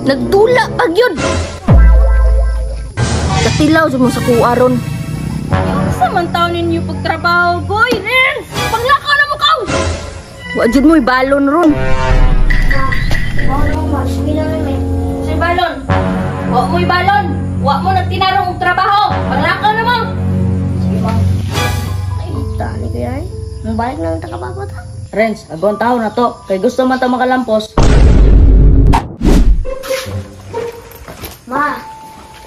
Nagdula pag yun. Katilaw jud mo sa kuaron. Sa man taon ninyo pagtrabaho, boy, Renz! Panglakaw na mo kaw! Wa jud mo'y balon ron. Sir balon. Wa mo'y balon. Wa mo nagtinarong og trabaho. Panglakaw na mo. Sige, ma'am. Ay, tani ko yan. Mabalik na lang takababa ta. Renz, agong tao na to. Kay gusto man ta makalampos. Ma,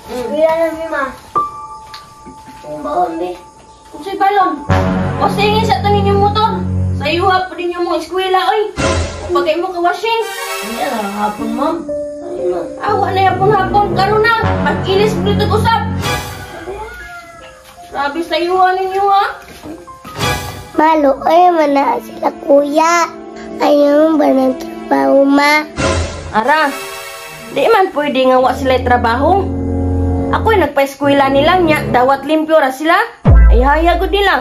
kuya na mi, ma. Ang baon, mi. Kung sa'y balon, o singin sa tanin yung motor. Sa iyo ha, pa din yung mga eskwela, oy. Pagay mo kawashing. Hindi na hapon, ma'am. Awa na yapon-hapon. Karon na, pag-ilis mo dito usap. Grabe sa iyo ha ninyo, ha? Malo, ay man na sila, kuya. Ayaw ba ng trabaho, ma? Ara, di man pwede nga wa sila trabaho. Ako'y nagpa-eskwela nila niya, dawat limpyo ra sila. Ay hayag nila.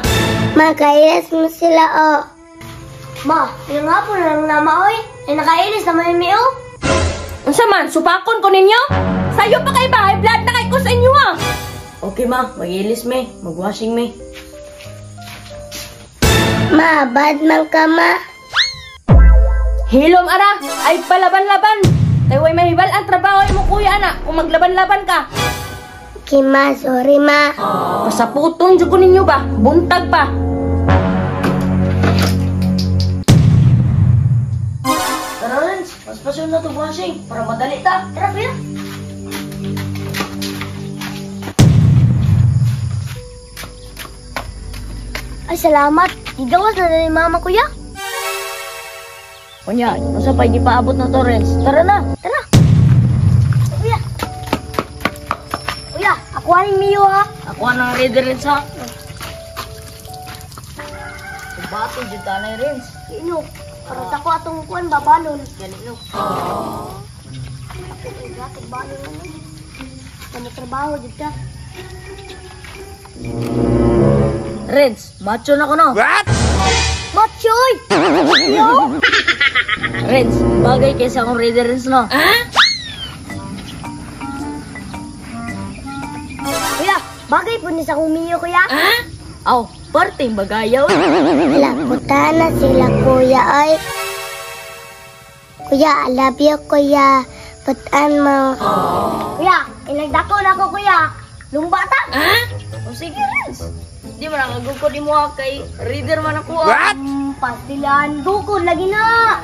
Makailis mo sila, oh. Ma, yung hapon lang na maoy. Ay nakailis na may miyo. Unsa man, supakon ko ninyo? Sayo pa kay ba? High blood na kay ko sa inyo, ha? Okay, ma. Mag-ilis me. Mag-washing me. Ma, bad man ka, ma. Hilom, ara. Ay palaban-laban. Kay way mahibal ang trabaho mo, kuya, anak. Kung maglaban-laban ka. Okay, ma. Sorry, ma. Pasaputon jud ko ninyo ba? Buntag pa. Tara, Renz. Paspasyon na to washing para madali ta. Tara, kuya. Ay, salamat. Gigawas na ni mama, kuya. Kunya, unsa pa gipaabot na to, Renz? Tara na. Tara. Kuya. Kuya, ako ang miyo, ha. Ako ang ready, Renz, ha. Bato jud tanay, Renz. Ino, para sa ko atong kuan ba balon. Gani no. Ako balon na. Ano trabaho jud ka? Renz, macho na ko no. What? Macho, oy. Renz, bagay kaysa akong ready, Renz, no. Kuya, bagay po ni sa akong miyo, kuya. Aw, parteng bagayaw. Laputan na sila, kuya, oy. Kuya, I love you, kuya. Putan mo. Kuya, inagdako na ako, kuya. Lumba ta. O sige, Renz. Di man ang agukod ni mo kay reader man ako. What? Pastilan, gukod lagi na.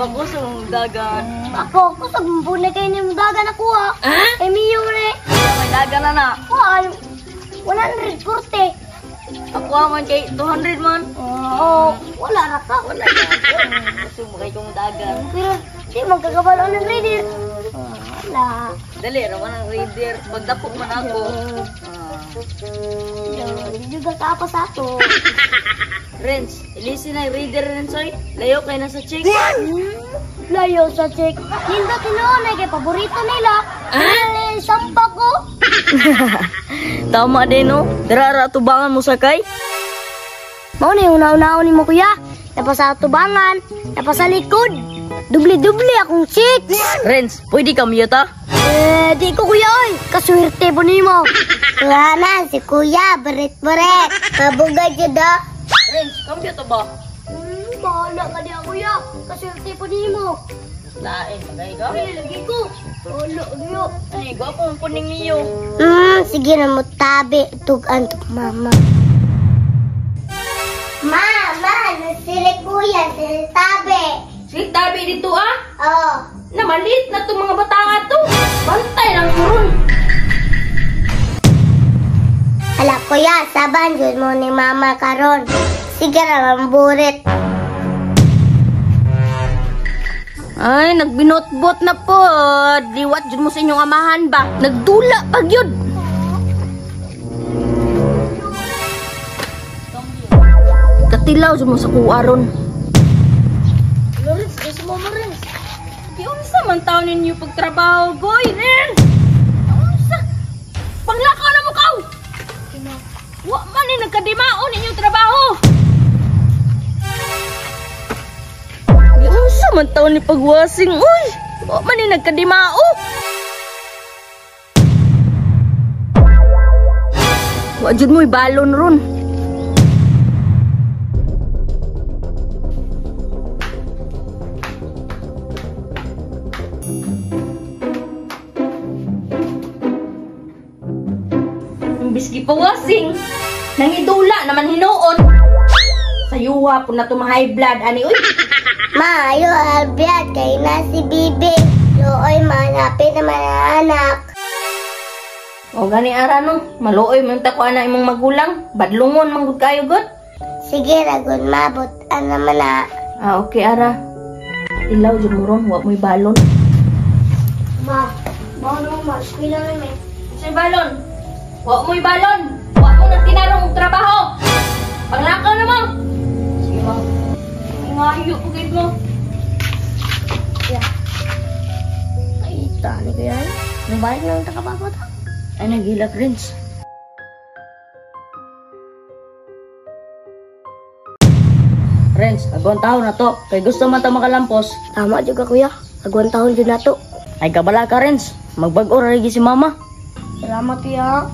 Bago sa mong dagan. Ako, kusog mong kayo ni mong dagan ako, ha. Eh, miyo re. May dagan na na. Wal, 140. Ako man kay 200 man. Oo, wala ra ka. Wala na. Gusto mo kay kong dagan. Pero, di man kakabalo ng reader. Wala. Dali, raman ang reader. Pagdapok man ako. Hindi juga ka pa sa ato. Renz, ilisin na yung reader, Renz, oy. Layo kay nasa chick. Layo sa chick. Nindot tinuon ay kay paborito nila. Eh, sampa ko. Tama din, no? Darara tubangan mo sakay. Mao ni una-unaon nimo, kuya. Napasa tubangan, napasa likod. Dubli-dubli akong chick. Renz, pwede ka miyota? Eh, di ko, kuya, oy. Kaswerte po nimo. Wala na, si kuya, barit-barit. Mabugay jud, oh. Renz, kambyo to ba? Bahala ka niya, kuya. Kaswerte po nimo. Lain, magay ka? Ay, lagi ko. Wala, kuya. Ay, gwapo mo puning niyo. Sige na mo tabi. Tugan to, mama. Mama, nasili kuya, sili tabi. Sige, tabi dito, ah. Oh. Na malit na itong mga bata nga to. Bantay lang ron. Ala, kuya, saban jud mo ni mama karon. Sige ra, mamburit. Ay, nagbinotbot na po. Liwat jud mo sa inyong amahan ba? Nagdula pag yun. Katilaw jud mo sa kuwaron. Renz, gusto mo mo, Renz. Di unsa man taon ninyo pagtrabaho, boy, Renz? Unsa? Panglakaw na mo kaw! Wa man ni nagkadimaon inyong trabaho. Di unsa man taon ni pagwasing, uy! Wa man ni nagkadimao. Wa jud mo'y balon ron. Imbis gipawasing, nangidula naman hinuon. Sayuwa po na high blood ani uy. Maayo albiat kay na si Bibi. Luoy manapit naman ang anak. O gani ara no, maluoy man ta ko ana imong magulang, badlungon man gud kayo gud. Sige ra gud mabot ana man na. Ah, okay ara. Ilaw jud mo ron, wa mo'y balon. Ma, mao no ma, eskwela na mi. Sa'y balon. Wa mo'y balon. Wa mo nagtinarong og trabaho. Panglakaw na mo. Sige mo. Ngayo po gid mo. Ya. Ay, tani ko yan. Mabalik na lang ta kapapa ta. Ay, naghilak, Renz. Renz, agwang taon na to. Kay gusto man ta makalampos. Tama jud ka kuya. Agwan taon jud nato. Ay, kabala ka, Renz. Magbag-o ra lagi si mama. Salamat kuya.